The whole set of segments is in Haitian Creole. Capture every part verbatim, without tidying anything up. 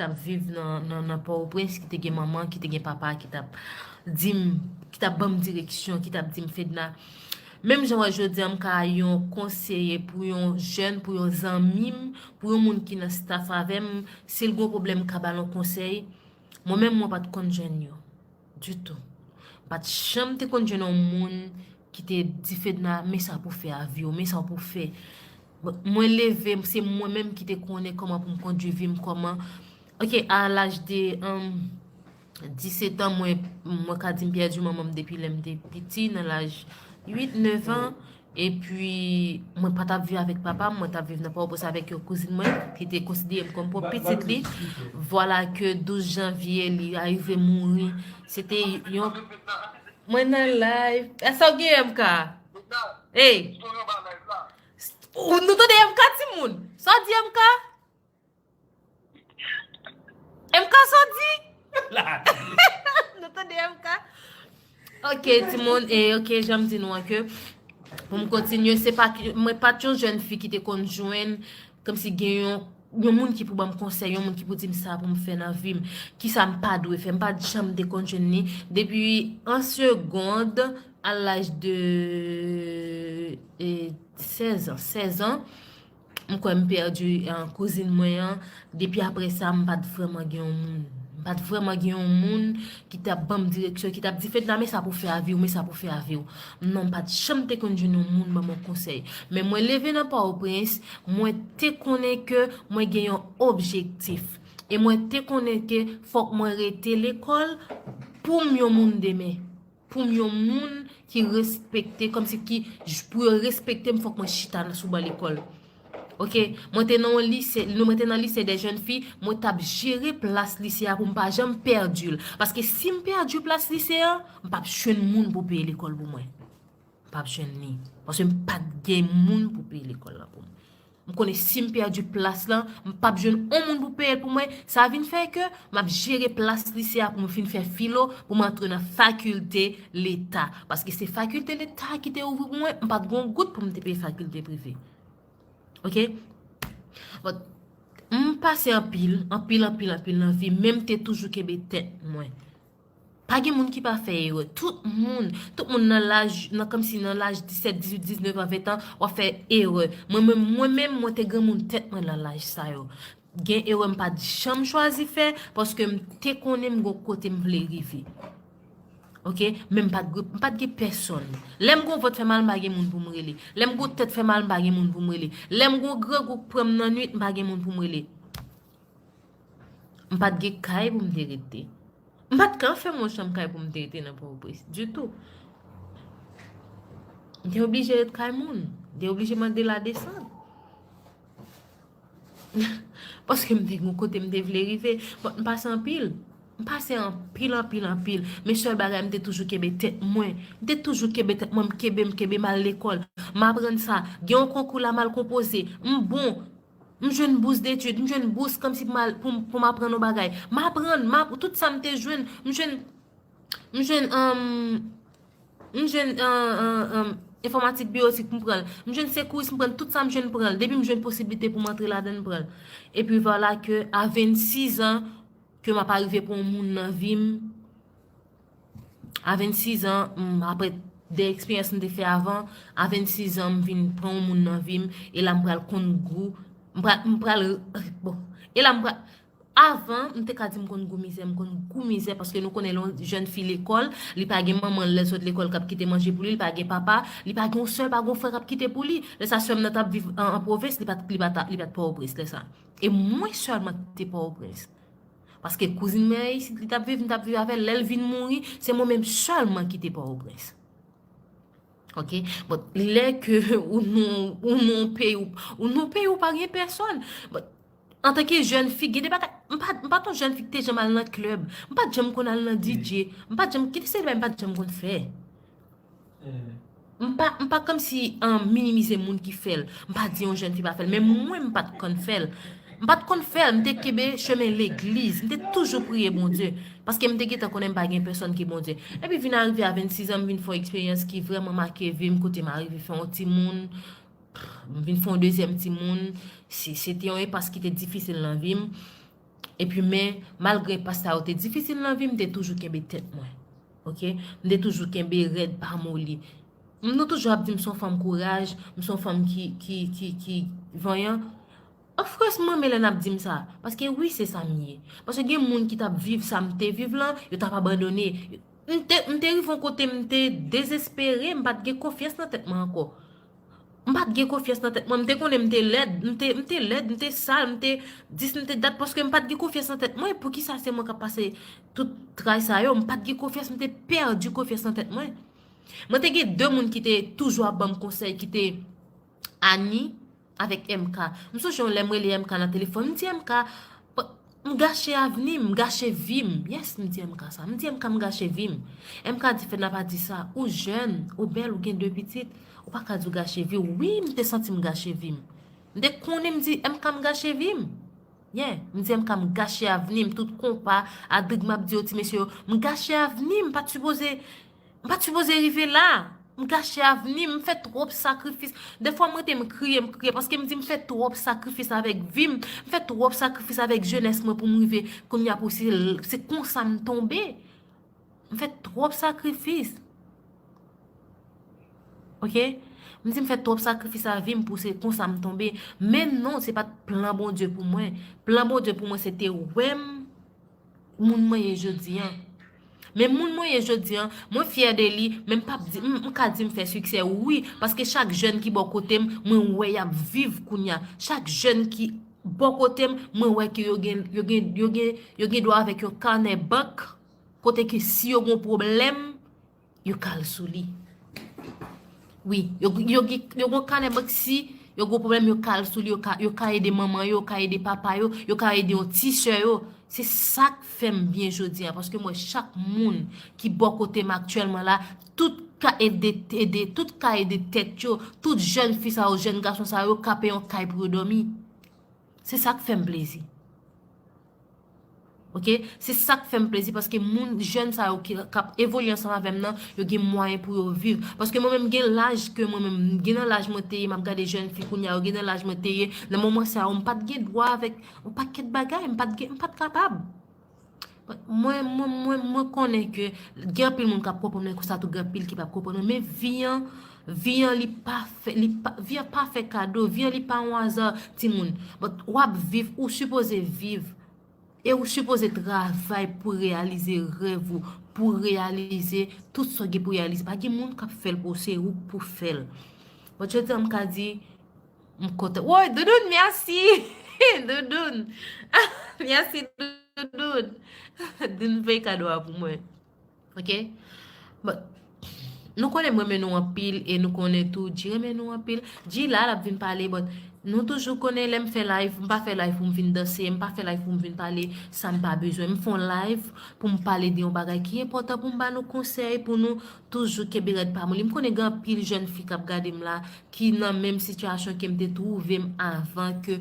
t ap viv nan, nan, nan Pòtoprens, ki te gen manman, ki te gen papa, ki t ap di m, ki t ap ban m direksyon, ki t ap di m, Fedna, menm jan wè jodi a m ka yon konseye pou yon jèn, pou yon zanmi m, pou yon moun ki nan staff avè m, si l gen yon pwoblèm, m ka ba l yon konsèy. Mwen menm, mwen pa t konn jwenn yo. Ditou. M pa t janm te konn jwenn yon moun ki te di, Fedna, men sa pou fè a vi w, men sa pou fè. Bon, mwen leve, se mwen menm ki te konnen kòman pou m kondui vi m, kòman. Ok, a laj de, um, disèt an, mwen, mwen ka di m pèdi manman m depi lè m te piti, nan laj uit, nèf an. Epi, mwen pa t ap viv avèk papa m, mwen t ap viv nan Pòtoprens avèk yon kouzin mwen, ki te konsidere m kòm pwòp pitit li. Vwala ke douz janvye, li arive mouri. Se te yon... Mwen nan live. Sa w gen, M K? Hey! Ou, nou tande M K, timoun? Sa w di, M K? M K, sa w di? Nou tande M K? Ok, timoun, e ok, jan m di nou an ke pou m kontinye, se pa ki, mwen pa t yon jèn fi ki te konn jwenn, kòmsi gen yon, yon moun ki pou ban m konsèy, yon moun ki pou di m sa pou m fè nan vi m, kisa m pa dwe fè, m pa t janm te konn jwenn li. Depi an segond, a laj de, e, sèz an, sèz an, m kwè m pèdi, eh, kouzin mwen an. Depi apre sa, m pa t vrèman gen yon moun. M pa t vrèman gen yon moun ki t ap ban m direksyon, ki t ap di, Fedna, men sa pou fè a vi w, men sa pou fè a vi w. Non, m pa t janm te konn jwenn yon moun ban m yon konsèy. Men mwen leve nan Pòtoprens, mwen te konnen ke mwen gen yon objektif. E mwen te konnen ke fòk mwen rete lekòl pou m yon moun demen. Pou m yon moun ki respekte, kòmsi ki, pou yo respekte m, fòk mwen chita sou ban lekòl. Ok, mwen te nan yon lise, mwen te nan lise de jèn fi, mwen t ap jere plas lise a pou m pa janm pèdi l. Paske si m pèdi plas lise a, m p ap jwenn moun pou peye lekòl pou mwen. M p ap jwenn li. Paske m pa t gen moun pou peye lekòl la pou mwen. M konnen si m pèdi plas lan, m p ap jwenn on moun pou peye l pou mwen. Sa vin fè ke m ap jere plas lise a pou mwen fin fè filo, pou m antre nan fakilte leta. Paske se fakilte leta ki te ouvri pou mwen, m pa t gen yon goud pou m te peye fakilte prive. Ok? Bon, m pase anpil, anpil, anpil, anpil nan vi m, men m te toujou kenbe tèt mwen. Pa gen moun ki pa fè erè. Tout moun, tout moun nan laj, nan kòmsi nan laj disèt, dizuit, diznèf an, ven an, w ap fè erè. Mwen menm, mwen menm, mwen te granmoun tèt mwen nan laj sa yo. Gen erè m pa t janm chwazi fè, paske m te konnen m gon kote m vle rive. Ok? Men m pa t, m pa t gen pèsòn. Lè m gon vant fè mal, m pa gen moun pou m rele. Lè m gon tèt fè mal, m pa gen moun pou m rele. Lè m gon grangou k pran m nan nwit, m pa gen moun pou m rele. M pa t gen kay pou m te rete. M pa t ka fè m yon chanm kay pou m te rete nan Pòtoprens ditou. M te oblije ret kay moun. M te oblije mande ladesann. Paske m te gen kote m te vle rive. Bon, m pase anpil. M pase anpil, anpil, anpil. Men sèl bagay, m te toujou kenbe tèt mwen. M te toujou kenbe tèt mwen, m kenbe, m kenbe, m al lekòl. M aprann sa. Gen yon konkou la, m al konpoze. M bon. M jwenn bous detid, m jwenn bous kòmsi pou m al, pou m, pou m aprann yon bagay. M aprann, m ap, tout sa m te jwenn, m jwenn, m jwenn, um, m jwenn, uh, uh, um, enfòmatik biwotik, m pran l. M jwenn sekouris, m pran l. Tout sa m jwenn, m pran l. Depi m jwenn posiblite pou m antre ladan l, m pran l. Epi vwala ke a vennsis an, ke m ap arive pran yon moun nan vi m. A vennsis an, m, apre de eksperyans m te fè avan, a vennsis an, m vin pran yon moun nan vi m, e la m pral konn gou, m pral, m pral, bon, e la m pral, avan, m te ka di m konn gou mizè, m konn gou mizè, paske nou konnen lè yon jèn fi lekòl, li pa gen manman l lè l sot lekòl k ap kite manje pou li, li pa gen papa, li pa gen yon sè, pa gen yon frè k ap kite pou li. Lè sa sè m nan t ap viv an, an pwovens, li pa t, li pa t, li pa t Pòtoprens lè sa. E mwen sèlman ki te Pòtoprens. Paske kouzin mwen an isit, li t ap viv, m t ap viv avè l. Lè l vin mouri, se mwen menm sèlman ki te Pòtoprens. Ok? Bon, lè ke ou nan, ou nan peyi, ou, ou nan peyi, ou pa gen pèsòn. Bon, antanke jèn fi, gen de bagay, m pa, m pa t yon jèn fi ki te janm al nan klèb. M pa t janm konn al nan D J. M pa t janm, kite se bagay m pa t janm konn fè. M pa, m pa kòmsi, um, minimize moun ki fè l. M pa di yon jèn fi pa fè l, men mwen m pa t konn fè l. M pa t konn fè l, m te kenbe chemen legliz. M te toujou priye Bondye. Paske m te gentan konnen m pa gen pèsòn ke Bondye. Epi vin arive a vennsis an, m vin fè yon eksperyans ki vrèman make vi m, kote m arive fè yon timoun. M vin fè yon dezyèm timoun. Se, se te yon enpas ki te difisil nan vi m. Epi men, malgre pas sa yo te difisil nan vi m, m te toujou kenbe tèt mwen. Oke? M te toujou kenbe rèd, pa moli. M, nou toujou ap di m se yon fanm kouraj, m se yon fanm ki, ki, ki, ki vanyan. Of course, m renmen lè n ap di m sa. Paske wi, se sa m ye. Paske gen moun ki t ap viv sa m te viv lan, yo t ap abandone. M te, m te rive yon kote, m te dezespere, m pa t gen konfyans nan tèt mwen ankò. M pa t gen konfyans nan tèt mwen. M te konnen m te lèd, m te, m te lèd, m te sal, m te dis, m te dat, paske m pa t gen konfyans nan tèt mwen. Poukisa se mwen k ap pase tout tray sa yo? M pa t gen konfyans, m te pèdi konfyans nan tèt mwen. Mwen te gen de moun ki te toujou ap ban m konsèy, ki te Annie avèk M K. M sonje yon lè m rele M K nan telefòn, m di M K, "M gache avni m, m gache vi m." Yes, m di M K sa. M di M K, "M gache vi m." M K di, "Fedna, pa di sa. Ou jèn, ou bèl, ou gen de pitit. Ou pa ka di w gache vi w." Wi, m te santi m gache vi m. M te konnen, m di M K, "M gache vi m." Yeah, m di M K, "M gache avni m." Tout konpa, adrig m ap di yo, ti mesye yo, "M gache avni m, m pa t sipoze, m pa t sipoze rive la. M gache avni m, m fè twòp sakrifis." Dèfwa m rete m kriye, m kriye, paske m di m fè twòp sakrifis avèk vi m, m fè twòp sakrifis avèk jenès mwen pou m rive kounye a pou se, se konsa m tonbe. M fè twòp sakrifis. Oke? M di m fè twòp sakrifis a vi m pou se konsa m tonbe. Men non, se pa t plan Bondye pou mwen. Plan Bondye pou mwen, se te wè m moun mwen ye jodi an. Men moun mwen ye jodi an, mwen fyè de li, men m p ap di, m, m ka di m fè siksè, wi, paske chak jèn ki bò kote m, mwen wè y ap viv kounye a. Chak jèn ki bò kote m, mwen wè ke yo gen, yo gen, yo gen, yo gen dwa avèk yon kanè bank, kote ke si yo gen yon pwoblèm, yo ka al sou li. Wi, yo, yo, gen- yo gen kanè bank, si yo gen pwoblèm, yo ka al sou li, yo ka, yo ka ede manman yo, yo ka ede papa yo, yo ka ede yon ti sè yo. Se sa k fè m byen jodi a, paske m wè chak moun ki bò kote m aktyèlman la, tout ka ede, ede, tout ka ede tèt yo, tout jèn fi sa yo, jèn gason sa yo, ka peye yon kay pou yo dòmi. Se sa k fè m plezi. Oke? Se sa k fè m plezi, paske moun, jèn sa yo ki, k ap evolye ansanm avè m nan, yo gen mwayen pou yo viv. Paske mwen menm gen laj ke mwen menm, gen nan laj mwen te ye, m ap gade jèn fi kounye a, yo gen nan laj mwen te ye, nan moman sa yo, m pa t gen dwa avèk yon pakèt bagay, m pa t gen, m pa t kapab. Mwen, mwen, mwen, mwen konnen ke gen anpil moun k ap konprann mwen konsa tou, gen anpil ki p ap konprann mwen, men vi an, vi an li pa fè, li pa, vi an pa fè kado, vi an li pa yon aza, timoun. But w ap viv, ou sipoze viv. E ou sipoze travay pou reyalize rèv ou, pou reyalize tout sa w gen pou reyalize. Pa gen moun k ap fè l pou ou, se ou k pou fè l. But jodi a m ka di, m kontan. Woy, Doudoun, mèsi! Doudoun! Mèsi, Doudoun! Doudoun fè kado a pou mwen. Oke? But, nou konnen m renmen nou anpil e nou konnen tou G renmen nou anpil. G la, l ap vin pale, but nou toujou konnen lè m fè live, m pa fè live pou m vin danse, m pa fè live pou m vin pale sa m pa bezwen. M fè yon live pou m pale de yon bagay ki enpòtan, pou m ba nou konsèy, pou nou toujou kenbe rèd pa moli. M konnen gen anpil jèn fi k ap gade m la, ki nan menm sitiyasyon ke m te twouve m avan, ke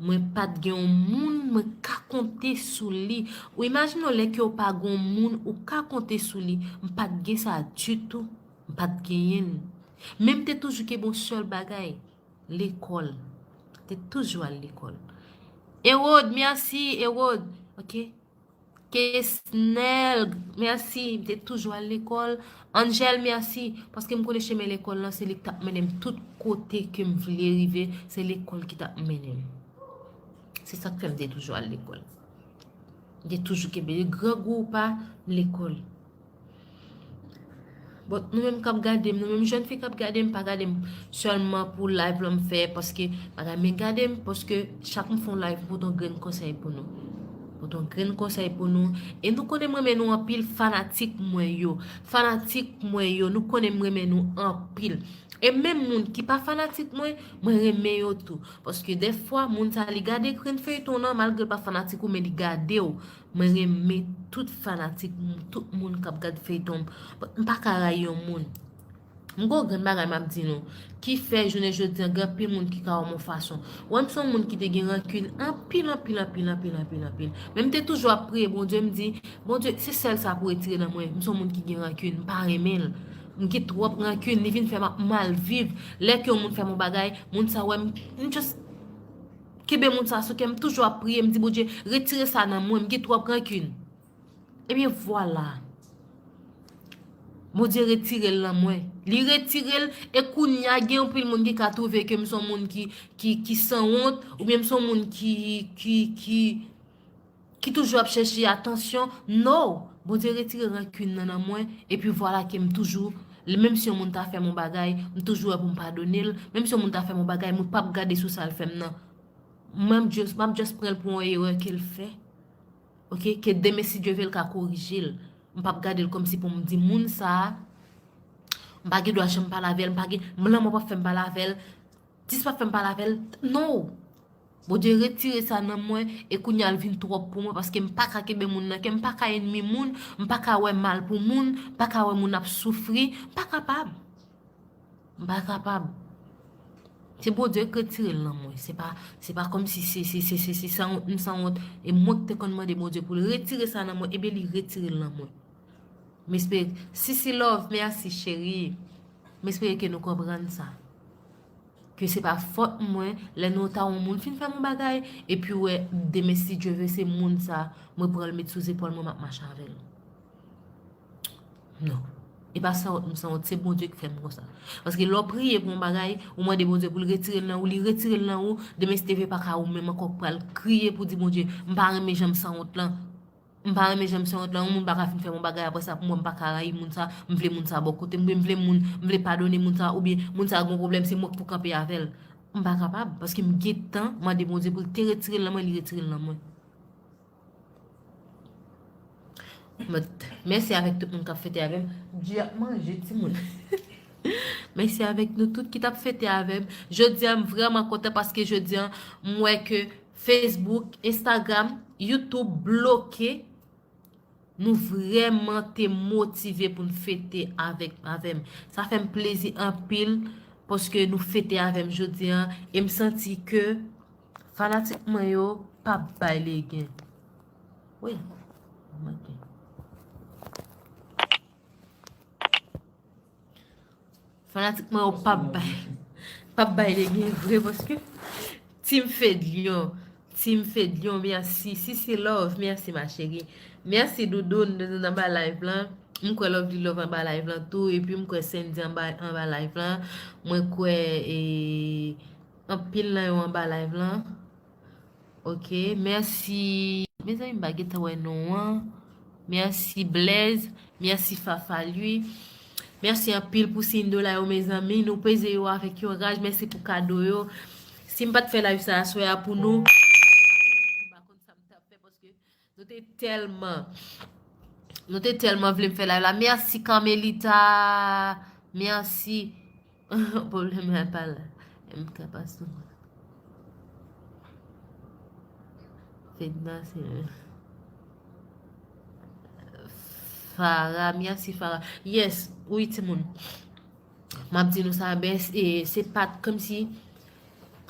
mwen pa t gen yon moun mwen ka konte sou li. Ou imajine w lè ke w pa gen yon moun ou ka konte sou li. M pa t gen sa ditou. M pa t genyen l. Men m te toujou kenbe yon sèl bagay. Lekòl. M te toujou al lekòl. Erod, mèsi, Erod. Oke? Kesnel, mèsi. M te toujou al lekòl. Angel, mèsi. Paske m konnen chemen lekòl lan, se li k t ap mennen m tout kote ke m vle rive. Se lekòl ki t ap mennen m. Se sa k fè m te toujou al lekòl. M te toujou kenbe, grangou ou pa, m lekòl. Bon, nou menm k ap gade m, nou menm jèn fi k ap gade m, pa gade m sèlman pou live lan m fè, paske bagay, men gade m, paske chak m fè yon live, m pote yon grenn konsèy pou nou. Pote yon grenn konsèy pou nou. E nou konnen m renmen nou anpil, fanatik mwen yo. Fanatik mwen yo, nou konnen m renmen nou anpil. E menm moun ki pa fanatik mwen, mwen renmen yo tou. Paske dèfwa, moun sa li gade grenn feyton nan, malgre l pa fanatik ou, men li gade w. Mwen renmen tout fanatik m, tout moun k ap gad feyton m. But m pa ka rayi yon moun. M gon grenn bagay m ap di nou, ki fè jounen jodi a, gen anpil moun ki ka wè m yon fason. Wè m se yon moun ki te gen rankin anpil, anpil, anpil, anpil, anpil, anpil. Men m te toujou ap priye Bondye, m di, Bondye, se sèl sa pou retire nan mwen. M se yon moun ki gen rankin, m pa renmen l. M gen twòp rankin, li vin fè m ap mal viv. Lè ke yon moun fè m yon bagay, moun sa wè m, m just kenbe moun sa sou kè, m toujou ap priye, m di, "Bondye, retire sa nan mwen, m gen twòp rankin." Ebyen, vwala. Bondye retire l nan mwen. Li retire l, e kounye a, gen anpil moun ki ka twouve ke m se yon moun ki, ki, ki sanwont, oubyen m se yon moun ki, ki, ki, ki toujou ap chèche atansyon. No! Bondye retire rankin nan nan mwen, epi vwala ke m toujou, menm si yon moun ta fè m yon bagay, m toujou wè pou m padone l, menm si yon moun ta fè m yon bagay, mwen p ap gade sou sa l fè m nan. Mwen, m just, m ap just pran l pou yon erè ke l fè. Oke? Ke demen, si Dye vle, l ka korije l. M p ap gade l kòmsi pou m di moun sa a, m pa gen dwa janm pale avè l, m pa gen, lanmò p ap fè m pale avè l, dis p ap fè m pale avè l. No! Bondye retire sa nan mwen, e kounye a l vin twòp pou mwen, paske m pa ka kenbe moun nan kè, m pa ka ènmi moun, m pa ka wè mal pou moun, m pa ka wè moun ap soufri, m pa kapab. M pa kapab. Se Bondye k retire l nan mwen. Se pa, se pa kòmsi se, se, se, se, se sanwont, m sanwont. E mwen k te konn mande Bondye pou l retire sa nan mwen, ebyen li retire l nan mwen. M espere, Sisi Love, mèsi cheri. M espere ke nou konprann sa. Ke se pa fòt mwen, lè nou ta yon moun fin fè m yon bagay, epi wè, demen si Dye vle, se moun sa, mwen pran l met sou zepòl mwen, m ap mache avè l. Non. E pa sanwont, m sanwont, se Bondye ki fè m konsa. Paske lè w priye pou yon bagay, ou mande Bondye pou l retire l nan ou, li retire l nan ou, demen si Dye vle pa ka ou menm ankò k pral kriye pou di Bondye, m pa renmen jan m sanwont lan. M pa renmen jan m sanwont lan, yon moun pa ka fin fè m yon bagay apre sa pou mwen, m pa ka rayi moun sa, m vle moun sa bò kote m, m vle moun, m vle padone moun sa, oubyen moun sa gen yon pwoblèm, se mwen k pou kanpe avè l. M pa kapab, paske m gentan mande Bondye pou l te retire l nan mwen, li retire l nan mwen. But, mèsi avèk tout moun k ap fete avè m. Dye ap manje timoun. Mèsi avèk nou tout ki t ap fete avè m. Jodi a, m vrèman kontan paske jodi a, m wè ke Facebook, Instagram, YouTube bloke. Nou vrèman te motive pou n fete avèk, avè m. Sa fè m plezi anpil paske nou fete avè m jodi a. E m santi ke fanatik mwen yo p ap bay legen. Wi. Manke. Fanatik mwen yo p ap bay, p ap bay legen vre paske Team Fedlion, Team Fedlion, mèsi. Sisi Love, mèsi ma chérie. Mèsi Doudoun, Doudoun anba live lan. M kwè Lovely Love anba live lan tou, epi m kwè Sandy anba, anba live lan. Mwen kwè, e, anpil nan yo anba live lan. Ok, mèsi. Mezanmi, m pa gentan wè non an. Mèsi Blaise, mèsi Fafa Louis. Mèsi anpil pou siy dola yo, mezanmi. Nou peze yo avèk yon raj. Mèsi pou kado yo. Si m pa t fè live sa aswè a pou nou, m pa konn sa m t ap fè paske nou te tèlman, nou te tèlman vle m fè live la. Mèsi Carmelita. Mèsi. Pwoblèm la pa la. M ka pa sou. Fedna, se Farah, mèsi Farah. Yes, wi, timoun. M ap di nou sa, ben, e, se pa t kòmsi,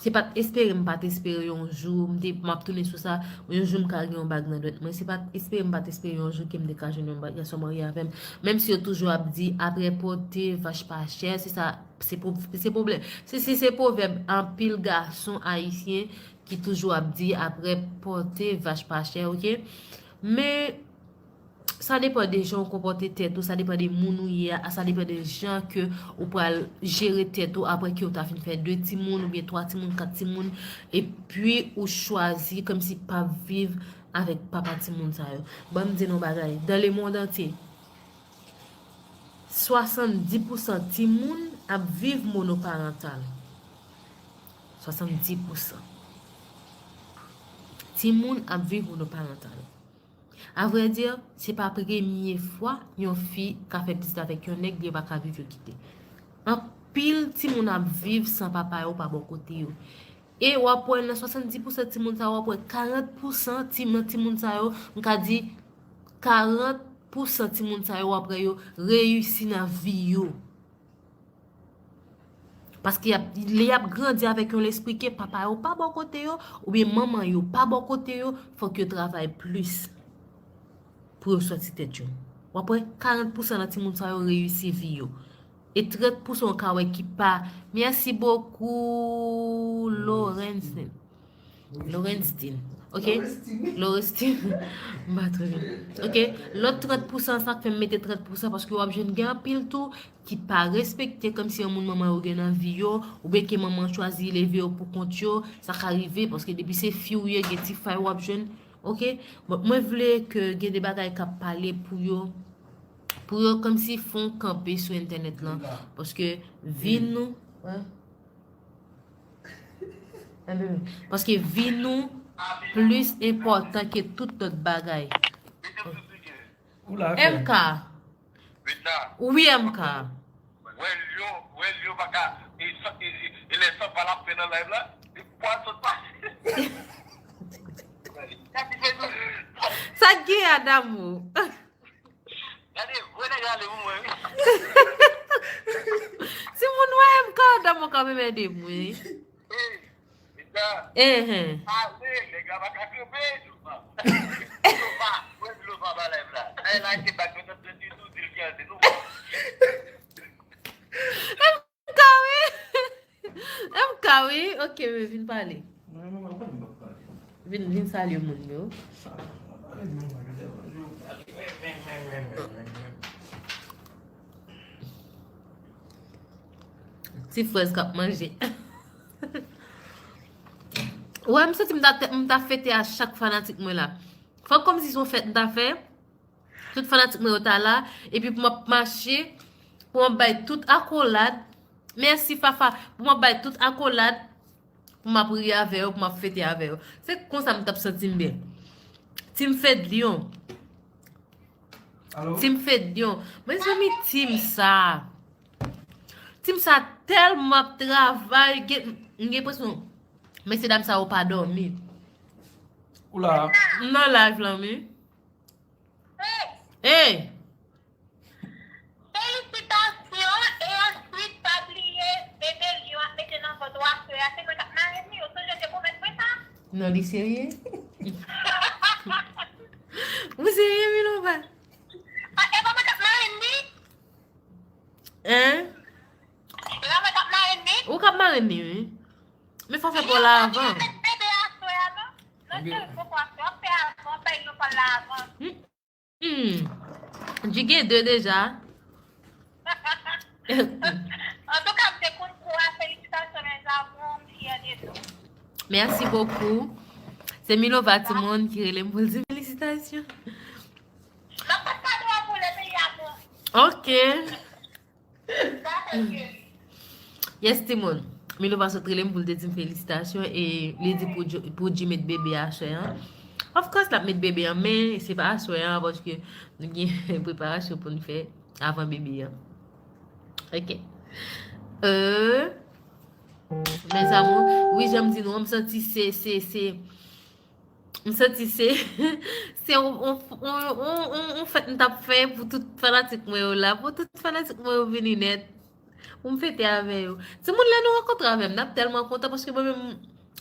se pa t espere, m pa t espere yon jou, m te, m ap tounen sou sa, yon jou m ka gen yon bag nan dwèt mwen. Se pa t espere, m pa t espere yon jou ke m te ka jwenn yon bag, gason marye avè m. Menm si yo toujou ap di, apre pòte vach pa chè, se sa, se pwo-, se pwoblèm. Se, se, se pwovèb anpil gason ayisyen ki toujou ap di, apre pòte vach pa chè, oke? Men, sa depann de jan w konpòte tèt ou, sa depann de moun ou ye a, sa depann de jan ke ou pral jere tèt ou apre ke w ta fin fè de timoun oubyen twa timoun, kat timoun, epi ou chwazi kòmsi pa viv avèk papa timoun sa yo. Ban m di nou bagay, dans le monde entier, swasanndis pousan timoun ap viv monoparantal. Swasanndis pousan timoun ap viv monoparantal. A vrè di, se pa premye fwa yon fi ka fè pitit avèk yon nèg, li pa ka viv yo kite. Anpil timoun ap viv san papa yo pa bò kote yo. E w ap wè nan swasanndis pousan timoun sa yo, w ap wè karant pousan ti-, nan timoun sa yo, m ka di karant pousan timoun sa yo, w ap wè yo reyisi nan vi yo. Paske y ap, lè y ap grandi avèk yon lespri ke papa yo pa bò kote yo, oubyen manman yo pa bò kote yo, fòk yo travay plis pou yo sòti tèt yo. W ap wè karant pousan nan timoun sa yo reyisi vi yo. E trant pousan w ka wè ki pa. Mèsi bokou, Lorenzen. Lorenstein. Ok? Lorenstein. M pa trè byen. Ok? Lòt trant pousan, sa k fè m mete trant pousan, paske w ap jwenn gen anpil tou ki pa respekte kòmsi yon moun manman yo gen nan vi yo, oubyen ke manman chwazi leve yo pou kont yo, sa ka rive, paske depi se fi w ye, gen ti fay w ap jwenn. Ok? Bon, mwen vle ke gen de bagay k ap pale pou yo, pou yo kòmsi fè yon kanpe sou entènèt lan, paske vi nou, paske vi nou plis enpòtan ke tout lòt bagay. M K. Wi, M K. Wè Lyon, wè Lyon pa ka, e, e, e, e lè sa pa l ap fè nan live la, e pwa sot pase. Sa k gen a damou? Gade, vre nèg ale pou mwen, wi. Si moun wè M K a damou kanmenm ede m, wi. Ey, Mika. Ehen. Ale, nèg la pa ka kanpe, Lofa. Lofa, wè Lofa pa live la. Ay, la, se bak, mwen t ap di tou, di l ki ale, nou. M K wi. M K wi. Ok, men vin pale. Vin, vin salye moun yo. Ti frèz k ap manje. Wè, m santi m ta, m ta fete a chak fanatik mwen la. Fòk kòmsi se yon fèt m ta fè. Tout fanatik mwen yo ta la. Epi pou m ap mache, pou m ap bay tout akolad. Mèsi, Fafa. Pou m ap bay tout akolad. Pou m ap ri avè yo, pou m ap fete avè yo. Se konsa m t ap santi m byen. Team Fedlion. Team Fedlion. Mezanmi, team sa. Team sa tèlman ap travay. Gen, m gen enpresyon, mesye dam sa yo pa dòmi. Ou la? M nan live lan, wi. Hey! Felisitasyon, e answit pa bliye, bebe lyon ap mete nan vant ou aswè a, se mwen k ap marenn li, ou sonje te pwomèt mwen sa? Non, li serye? Ou serye, Milova? Ah, e pa mwen k ap marenn li? Hein? E pa mwen k ap marenn li? Ou k ap marenn li, wi. Men fò fè pa w la avan. Li ap mete bebe aswè a, non? Non, cheri, poko aswè, w ap fè avan, w ap bay lopal la avan. Hmm. Di gen de deja. Antouka, m te konn kou a, felisitasyon, mes amours, m fyè de nou. Mèsi bokou. Se Milova timoun ki rele m pou l di felisitasyon. M ap fè kado a pou lè peyi a bon. Ok. Yes, timoun. Milova sot rele m pou l te di m felisitasyon e li di pou Djo-, pou Dji met bebe aswè an. Of course, l ap met bebe an, men se pa aswè an, paske nou gen preparasyon pou n fè avan bebe an. Ok. Euh, mes amours, wi, jan m di nou, m santi se, se, se, M santi se, se yon, yon, yon, yon, yon, yon fèt m t ap fè pou tout fanatik mwen yo la, pou tout fanatik mwen yo vini nèt, pou m fete avè yo. Timoun, lè nou rankontre avè m, n ap tèlman kontan, paske mwen menm,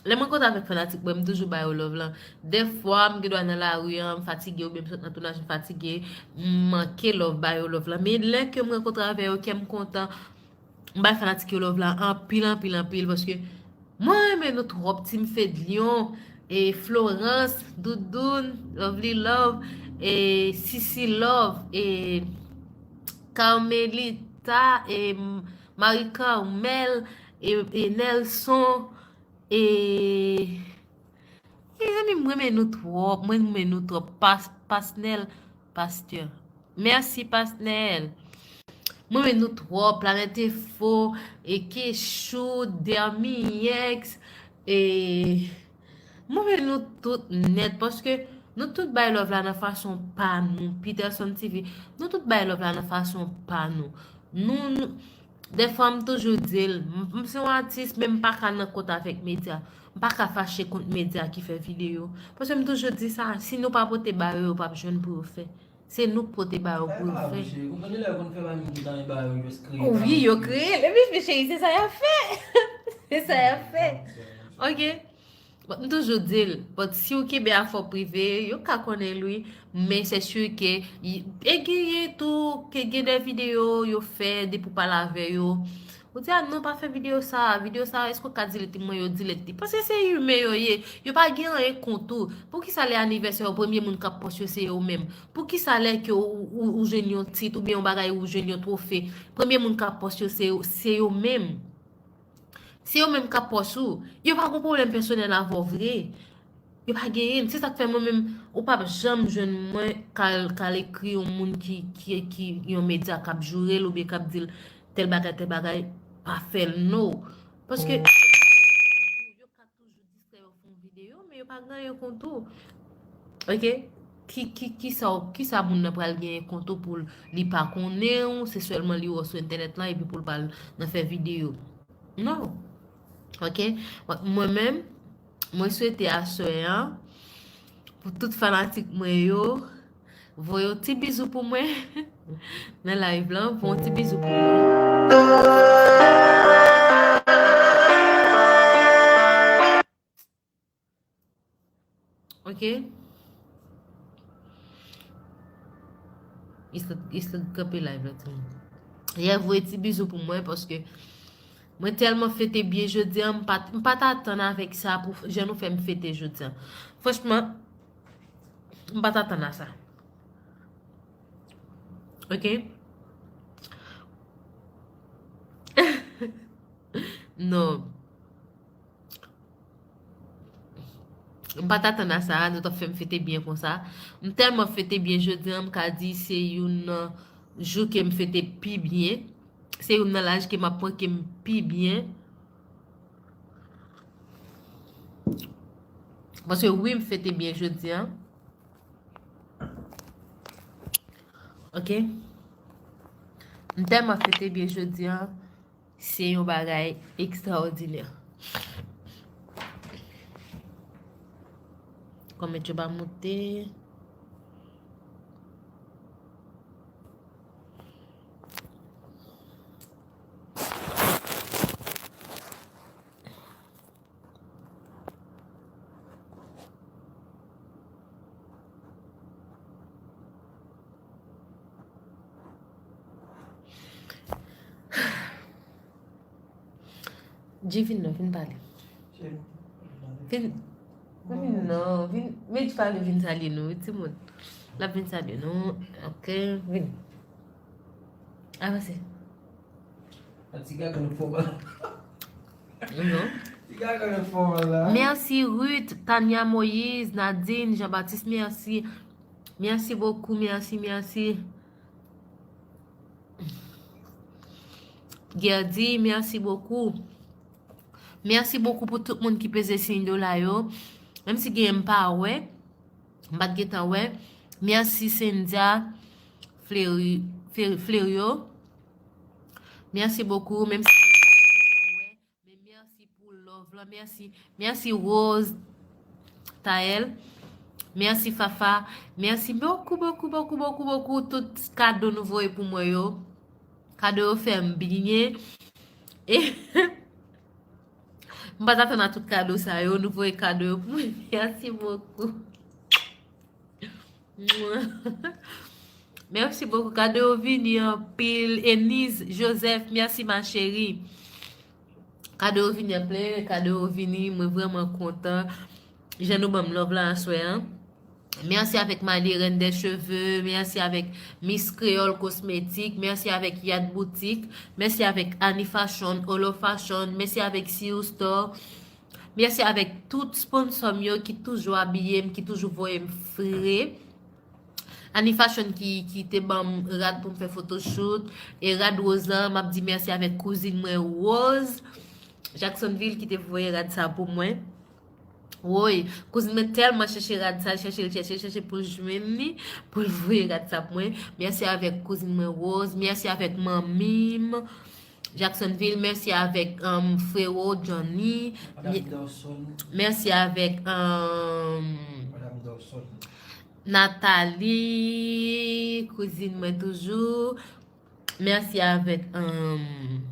lè m rankontre avèk fanatik mwen, m toujou ba yo love lan. Dèfwa, m gen dwa nan lari an, m fatige, oubyen m sot nan tounaj, m fatige, m manke love, ba yo love lan. Men lè ke m rankontre avè yo, kè m kontan, M bay fanatik yo love la anpil, anpil, anpil, paske mwen renmen nou twòp, Team Fedlion, e Florence, Doudoun, Lovely Love, e Sisi Love, e Carmelita, e Marie Carmel, e, e Nelson, e Mezanmi, m renmen nou twòp. Mwen renmen nou twòp. Pas-, Pasnèl, Pastè. Mèsi, Pasnèl. Mwen renmen nou twòp. Planèt Enfo, e Kechou, Dermiex, e mwen renmen nou tout nèt, paske nou tout bay love la nan fason pa nou. Peterson T V, nou tout bay love la nan fason pa nou. Nou, nou, Dèfwa m toujou di l, m, m se yon atis, men m pa ka nan kont avèk medya. M pa ka fache kont medya ki fè videyo. Paske m toujou di sa, si nou pa pote ba yo, yo p ap jwenn pou yo fè. Se nou k pote ba yo pou yo fè. Wi, yo kreye l. Epi, cheri, se sa y ap fè. Se sa y ap fè. Ok? Bon, m toujou di l, but si w kenbe afè w prive, yo ka konnen l wi, men se sur ke, e genyen tou, ke gen de videyo yo fè depi w pale avè yo, Ou di, "Ah non, pa fè videyo sa a, videyo sa a, èske w ka delete?" Mwen, yo delete li. Paske se imen yo ye, yo pa gen anyen kont ou. Poukisa lè anivèsè yo, premye moun k ap pòs yo se yo menm? Poukisa lè ke ou, ou, ou jwenn yon tit oubyen yon bagay, ou jwenn yon twofe, premye moun k ap pòs yo se, se yo menm? Se yo menm k ap pòs ou. Yo pa gon pwoblèm pèsonèl avè w vre. Yo pa genyen l. Se sa k fè mwen menm, ou p ap janm jwenn mwen k al, k al ekri yon moun ki, ki, ki yon medya k ap joure l oubyen k ap di l tèl bagay, tèl bagay, pa fè l, no. Paske yo ka toujou distrè yo fè yon videyo, men yo pa gen anyen kont ou. Oke? Ki, ki, ki sa, ki sa moun nan pral genyen kont ou pou li pa konnen w, se sèlman li wè w sou entènèt lan epi pou l pral nan fè videyo. No. Oke? Mwen menm, mwen swete aswè an, pou tout fanatik mwen yo, voye yon ti bizou pou mwen nan live lan, voye yon ti bizou pou mwen. Oke? Isla, Isla kanpe live la, timoun. Yè, voye ti bizou pou mwen, paske mwen tèlman fete byen jodi an, m pa, m pa t atann avèk sa pou jan nou fè m fete jodi an. Franchman, m pa t atann a sa. Oke? Non. M pa t atann a sa, nou t ap fè m fete byen konsa. M tèlman fete byen jodi an, m ka di se youn nan jou ke m fete pi byen. Se youn nan laj ke m ap pran ke m pi byen. Paske wi, m fete byen jodi an. Oke? M tèlman fete byen jodi an. Se yon bagay ekstraòdinè. Kòmantè yo pa moute. Dji, vin non, vin pale. Vin, vin non, vin, men Dji pale, vin salye nou, wi, timoun. L ap vin salye nou. Oke, vin. Avanse. A ti gaga nan fòm la. Non. Ti gaga nan fòm la. Merci Ruth, Tania Moïse, Nadine, Jean-Baptiste, merci. Merci beaucoup, merci, merci. Gerdy, merci beaucoup. Merci beaucoup pou tout moun ki peze siy dola yo. Menm si genyen m pa wè, m pa t gentan wè. Merci Cynthia Fleury, Fleury, Fleurio. Merci beaucoup. Menm si genyen m pa t gentan wè, men merci pou love la. Merci. Merci Rose Taël. Merci Fafa. Merci beaucoup, beaucoup, beaucoup, beaucoup, beaucoup. Tout kado nou voye pou mwen yo. Kado yo fè m byen. E m pa t atann a tout kado sa yo. Nou voye kado yo pou mwen. Merci beaucoup. Merci beaucoup. Kado yo vini anpil. Enise Joseph, merci ma chérie. Kado yo vini anpil, kado yo vini, mwen vrèman kontan. Jan nou ban m love la aswè an. Merci avec Malie Reine des Cheveux, merci avec Miss Créole Cosmétique, merci avec Yad Boutique, merci avec Annie Fashion, Olo Fashion, merci avec Siu Store. Mèsi avèk tout sponsò m yo ki toujou abiye m, ki toujou voye m fre. Annie Fashion ki, ki te ban m rad pou m fè photoshoot. E rad Rose lan, m ap di mèsi avèk kouzin mwen Rose Jacksonville ki te voye rad sa pou mwen. Woy, kouzin mwen tèlman chèche rad sa, chèche l, chèche l, chèche pou l jwenn li, pou l voye rad sa pou mwen. Mèsi avèk kouzin mwen Rose, mèsi avèk manmi m. Jacksonville, mèsi avèk, um, frewo Johnny. Madam Dawson. Mèsi avèk, um, Madam Dawson. Nathalie, kouzin mwen toujou. Mèsi avèk, um,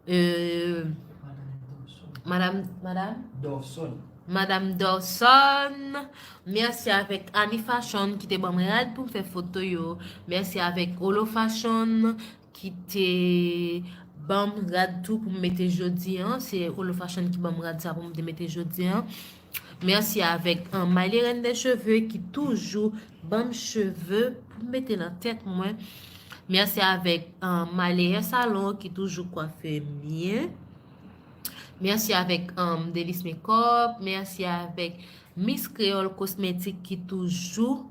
euh, Madam, Madam? Dawson. Madam Dawson. Mèsi avèk Annie Fashion ki te ban mwen rad pou m fè foto yo. Mèsi avèk Olo Fashion ki te ban m rad tou pou m mete jodi an. Se Olo Fashion ki ban m rad sa pou m te mete jodi an. Mèsi avèk um, Miley Reine des Cheveux ki toujou ban m cheve pou m mete nan tèt mwen. Mèsi avèk um, Miley Hair Salon ki toujou kwafe m byen. Mèsi avèk um, Delice Makeup. Mèsi avèk Miss Creole Cosmetics ki toujou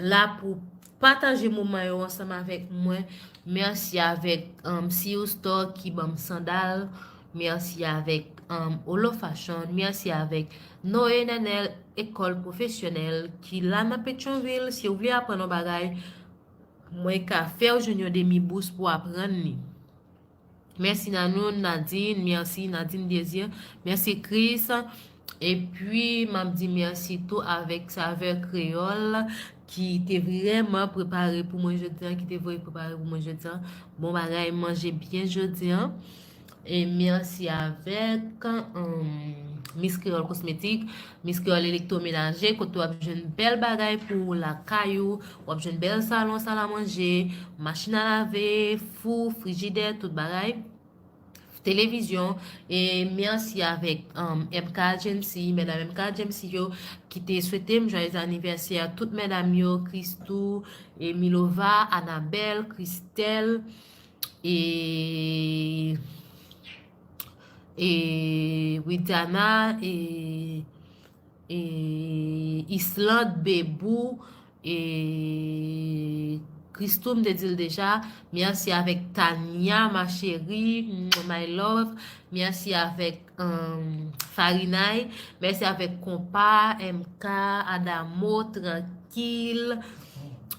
la pou pataje moman yo ansanm avèk mwen. Mèsi avèk um, C U Store ki ban m sandal. Mèsi avèk um, Olo Fashion. Mèsi avèk Noé Nenel Ekòl Pwofesyonèl ki la nan Petyonvil. Si w vle aprann yon bagay, mwen ka fè w jwenn yon demi bous pou aprann li. Mèsi Nanou, Nadine, mèsi Nadine Désir, mèsi Chris. Epi, m ap di mèsi tou avèk Savè Kreyòl ki te vrèman prepare pou mwen jodi an, ki te voye prepare pou mwen jodi an. Bon bagay, manje byen jodi an. E mèsi avèk um, Miss Creole Cosmetics, Miss Creole Electroménager, kote w ap jwenn bèl bagay pou lakay ou, w ap jwenn bèl salon, sal a manje, machin a lave, fou, frijidè, tout bagay. Televizyon, e mèsi avèk um, M K Agency, medam M K Agency yo, ki te swete m joyeux anniversaire, tout medam yo, Christou, e Milova, Anabelle, Christelle, e, e Widiana, e, e Islande, Bebou, e Christou, m te di l deja. Mèsi avèk Tania, ma chérie, my love. Mèsi avèk um, Farinay. Mèsi avèk Konpa, M K, Adamo, Trankil.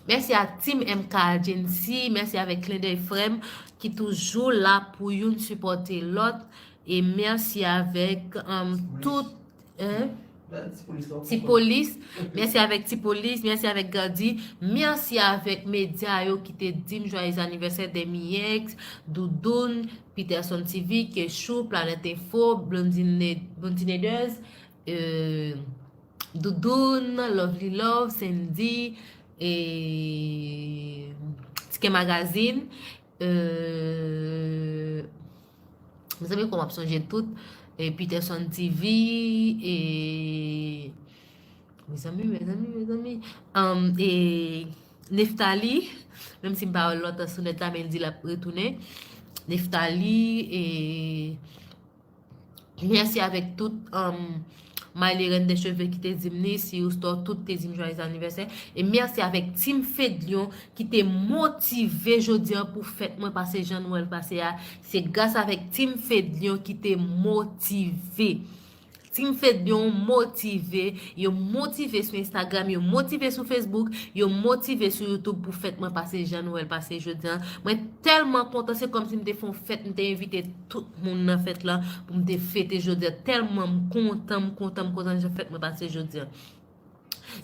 Mèsi a Team M K Agency. Mèsi avèk Klendèy Frè m ki toujou la pou youn sipòte lòt. E mèsi avèk um, tout hein? Ti Polis. Mèsi avèk Ti Polis, mèsi avèk Gandhi, mèsi avèk medya yo ki te di m joyeux anniversaire, Demi X, Doudoun, Peterson T V, Kechou, Planet Info, Blondine, Blondine Eders, euh, Doudoun, Lovely Love, Sandy, e Ticket Magazine, euh, mezanmi, kòman m ap sonje tout, e Peterson T V, e mezanmi, mezanmi, mezanmi, um, e Neftali, menm si m pa wè l lontan sou nèt la, men l di l ap retounen. Neftali, e mèsi avèk tout um, Miley Reine des Cheveux ki te di m ni, C U Store, tout te di m joyeux anniversaire. E mèsi avèk Team Fedlion ki te motive jodi an pou fèt mwen pase jan nou wè l pase a. Se gras avèk Team Fedlion ki te motive. Team Fedlion motive, yo motive sou Instagram, yo motive sou Facebook, yo motive sou YouTube pou fèt mwen pase jan nou wè l pase jodi an. Mwen tèlman kontan, se kòmsi m te fè yon fèt, m te envite tout moun nan fèt la pou m te fete jodi an. Tèlman m kontan, m kontan, m kontan jan fèt mwen pase jodi an.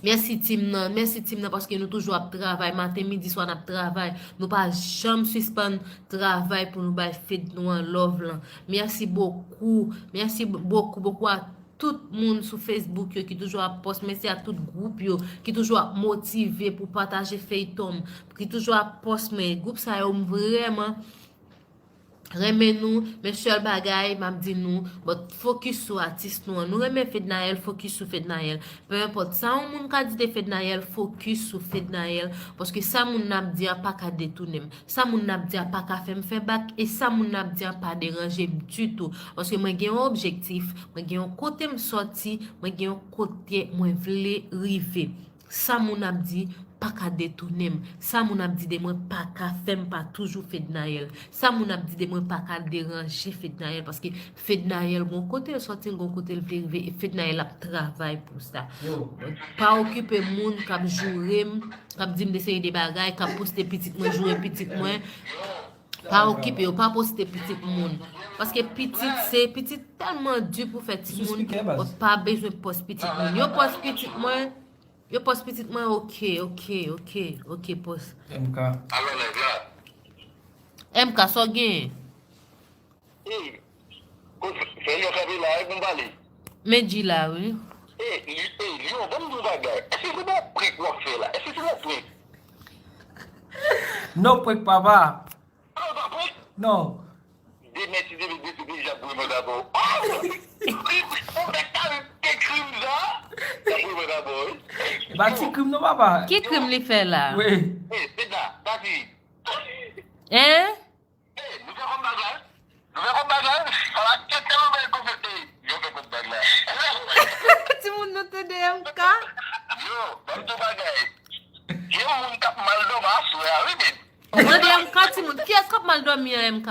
Mèsi Team nan, mèsi Team nan paske nou toujou ap travay, maten, midi, swa n ap travay. Nou pa janm sispann travay pou nou bay fed nou an love lan. Mèsi bokou, mèsi bokou, bokou a tout moun sou Facebook yo ki toujou ap post, mèsi a tout gwoup yo ki toujou ap motive pou pataje feyton m, ki toujou ap post mwen. Gwoup sa yo m vrèman renmen nou, men sèl bagay m ap di nou, but focus sou atis nou an. Nou renmen Fednaelle, focus sou Fednaelle. Peu importe sa yon moun ka di de Fednaelle, focus sou Fednaelle, paske sa moun nan ap di a pa ka detounen m. Sa moun nan ap di a pa ka fè m fè bak, e sa moun nan ap di a pa deranje m ditou. Paske mwen gen yon objektif, mwen gen yon kote m sòti, mwen gen yon kote mwen vle rive. Sa moun ap di pa ka detounen m. Sa moun ap di de mwen pa ka fè m pa toujou Fednaelle. Sa moun ap di de mwen pa ka deranje Fednaelle, paske Fednaelle gon kote l sòti, gon kote l vle rive, e Fednaelle ap travay pou sa. Pa okipe moun k ap joure m, k ap di m de seri de bagay, k ap poste pitit mwen, joure pitit mwen. Pa okipe yo, pa poste pitit moun. Paske pitit, se pitit tèlman di pou fè timoun, ou pa bezwen post pitit moun. Yo post pitit mwen, yo post pitit mwen, oke, oke, oke, oke, post. M K. Alò nèg la. M K, sa w genyen? Fè yon kanpe la, e pou m pale. Men di la, wi. E, li, e, Lion, ban m di w bagay. Èske se pa prank w ap fè la? Èske se pa prank? No prank, papa. Ah, pa prank? Non. Pa ti krim non, papa. Ki krim li fè la? Wi. Hein? Nou fè kòm bagay. Nou fè kòm bagay. Sa va tèt tèlman bèl konfèt. Yo fè kòm bagay. Timoun, nou tande M K? Yo, ban m di w bagay. Gen moun k ap mal dòmi aswè a, wi, men. Ou tande M K, timoun? Kiyès k ap mal dòmi an, M K?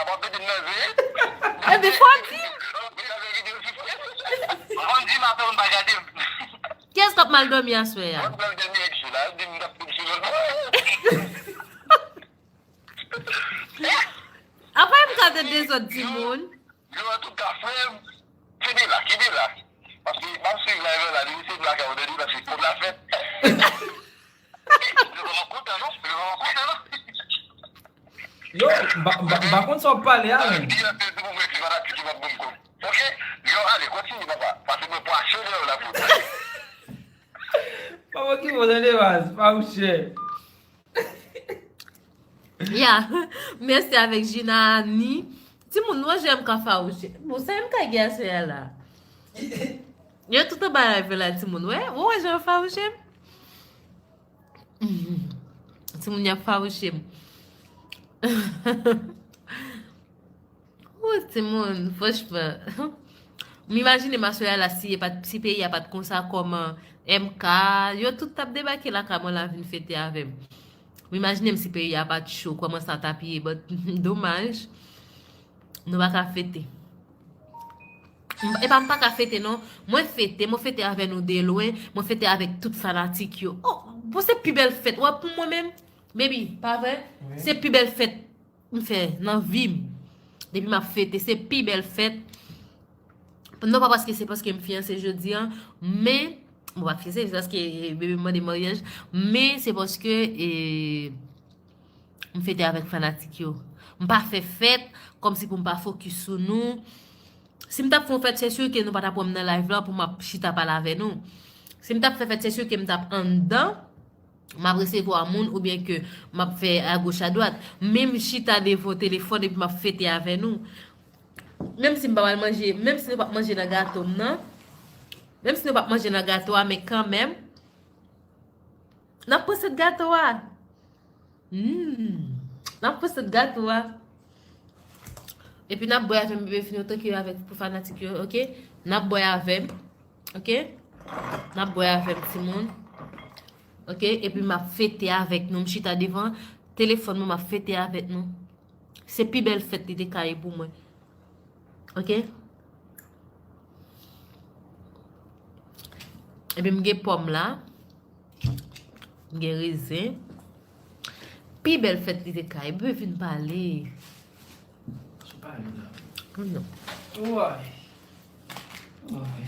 Apa pete nan zye. Epi fò di. Fò di m apè moun pa gade m. Kiyès k ap mal dòmi aswè a? Mwen pral dènye èks la, di m t ap fout sou lòt. Apa M K te dezòd timoun? Yo, antouka, frè m, kenbe la, kenbe la. Paske m ap swiv live la, li se blakawout li, paske kòb la fèt. Yo vrèman kontan, non? Yo vrèman kontan, non? Yo, m pa- m pa- m pa konn sa w ap pale a, menm. Di anpil pou mwen, se fanatik ki p ap ban m kòb. Ok? Yo, ale, kontinye, papa. Pase mwen pwason lè yo la pou. Papa ki bon, tande baz, pa ou chè. Ya, mèsi avèk Gina, Annie. Timoun, nou wè jan M K fawouche. Bon, sa M K gen aswè a la? Yo tout anba live la, timoun. Wè, ou wè jan yo fawouche m? Timoun, y ap fawouche m. Ou timoun, franchman. M imajine m aswè a la, si, e pa t- si peyi a pa t konsa, kòman M K, yo tout t ap debake lakay mwen la vin fete avè m. M imajine m si peyi a pa t cho, kòman sa t ap ye, but domaj, nou pa ka fete. M- Epa, m pa ka fete, non. Mwen fete, mwen fete avè nou de lwen, mwen fete avèk tout fanatik yo. Oh, bon, se pi bèl fèt. Wè, pou mwen menm, baby, pa vre? Wi. Se pi bèl fèt m fè nan vi m. Depi m ap fete, se pi bèl fèt. Non pa paske se paske m fiyanse jodi a, men, bon, pa fiyanse, se paske, e, bebe m mande maryaj, men se paske, e, m fete avèk fanatik yo. M pa fè fèt kòmsi pou m pa fokis sou nou. Si m t ap fè yon fèt, se si ke nou pa t ap wè m nan live la pou m ap chita pale avè nou. Si m t ap fè fèt, se si ke m t ap anndan, m ap resevwa moun oubyen ke m ap fè agoch adwat. Men m chita devan telefòn epi m ap fete avè nou. Menm si m pa pral manje, menm si nou p ap manje nan gato m nan, menm si nou p ap manje nan gato a, men kanmenm, n ap pran sèt gato a. Hmm. N ap pran sèt gato a. Epi n ap bwè avè m, bebe, fin yo tanke avèk pou fanatik yo, ok? N ap bwè avè m, ok? N ap bwè avè m, timoun. Ok? Epi m ap fete avèk nou. M chita devan telefòn mwen, m ap fete avèk nou. Se pi bèl fèt li te ka ye pou mwen. Ok? Epi m gen pòm la. M gen rezen. Pi bèl fèt li te ka ye. Bebe vin pale. Sou pale la. Non. Woy. Woy.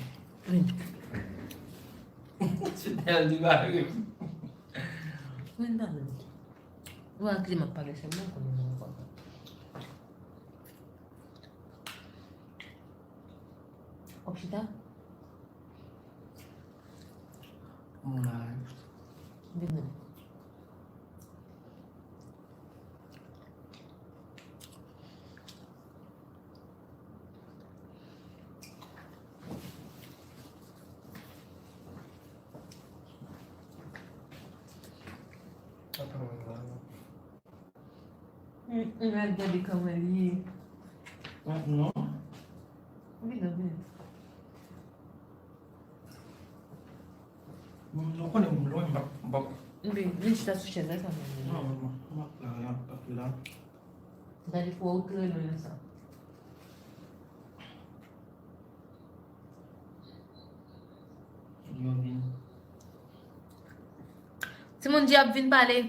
Vin. Se tèl di bare. Vin pale. Ou a ki m ap pale sèlman konnen nan w ap pale. W ap chita? Mwen la. Vin non. M, m al gade kòman l ye. Ah, non. Vin non, vin. M, nou konnen m lwen, m pa, m pa. Vin, vin chita sou chèz la, sa m. Non, non, non, m ap la, m ap la. Gade fò ou trè lwen sa. Yo vin. Timoun di ap vin pale.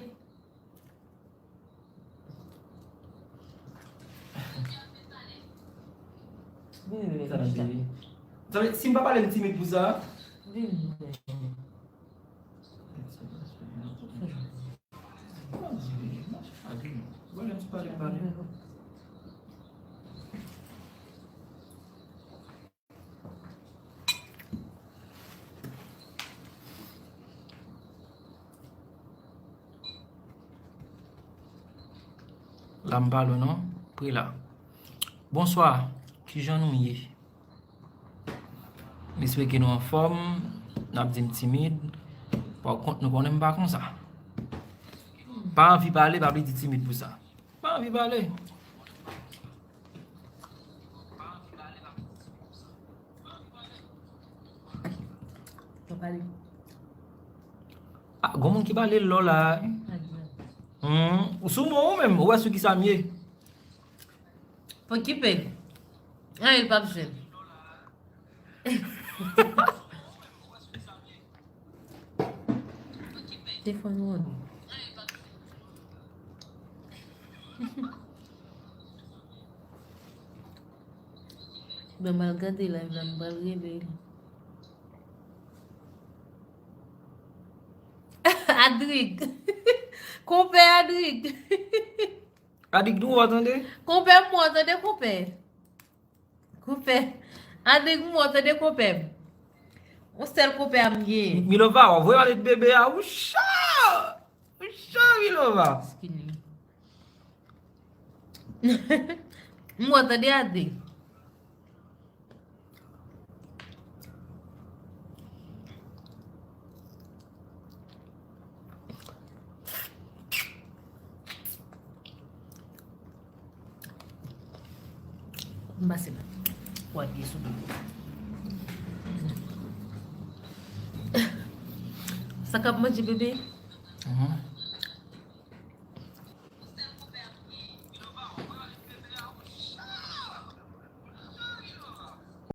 Vin, vin, vin, chita. Sa vle, si m pa pale, m timid pou sa. Vin, vin. La m pa lwen non, pre la. Bonswa, kijan nou ye? M espere ke nou anfòm, n ap di m timid. Pa kont nou konnen m pa konsa. Pa anvi pale, pa vle di timid pou sa. Pa anvi pale. Pa pale. Ah, gon moun ki pale lò la. Hmm, ou sou mwen ou menm, ou wè sou ki sa m ye. Pokipe. Anyen l p ap jwenn. Te fò nou an. Bon, m al gade live la, m pral rele li. Adric. Konpè Adric. Adric, nou wè tande? Konpè m wè tande, konpè. Konpè. Adric, m wè tande, konpè m. Yon sèl konpè a m genyen. Milova, w voye ale bebe a, ou cho! Ou cho, Milova. Skinny. M wè tande, Adric. M pase la. Wè pye sou do. Sa k ap manje, bebe? Mhm.